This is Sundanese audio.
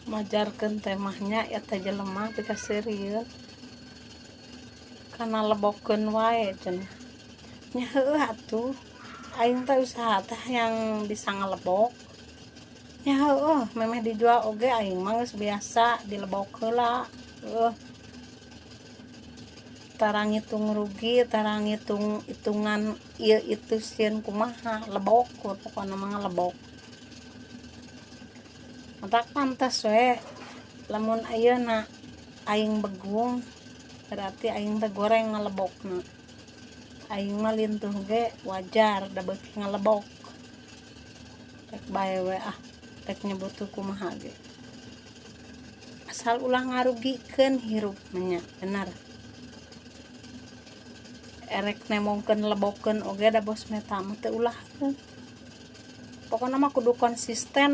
Majarkeun teh mah nya eta jelema pikaseurieun kana lebokeun wae cenah nya. Heueuh atuh, aing teh usaha teh yang bisa ngalebok nya. Heueuh, memeh dijual oge aing mah geus biasa dilebok heula. Heueuh, tara ngitung rugi, tara ngitung hitungan ieu itu sieun kumaha, lebok we pokona mah, ngalebok. Matak pantes we lamun ayeuna aing begung, berarti aing teh goreng ngalebokna. Aing mah lintuh ge wajar, da beuki ngalebok. Rek bae we ah, rek nyebut kumaha ge, asal ulah ngarugikeun hirup mah nya. Bener, erek nembongkeun lebokeun oge da bos meta mah teu ulah. Pokona mah kudu konsisten.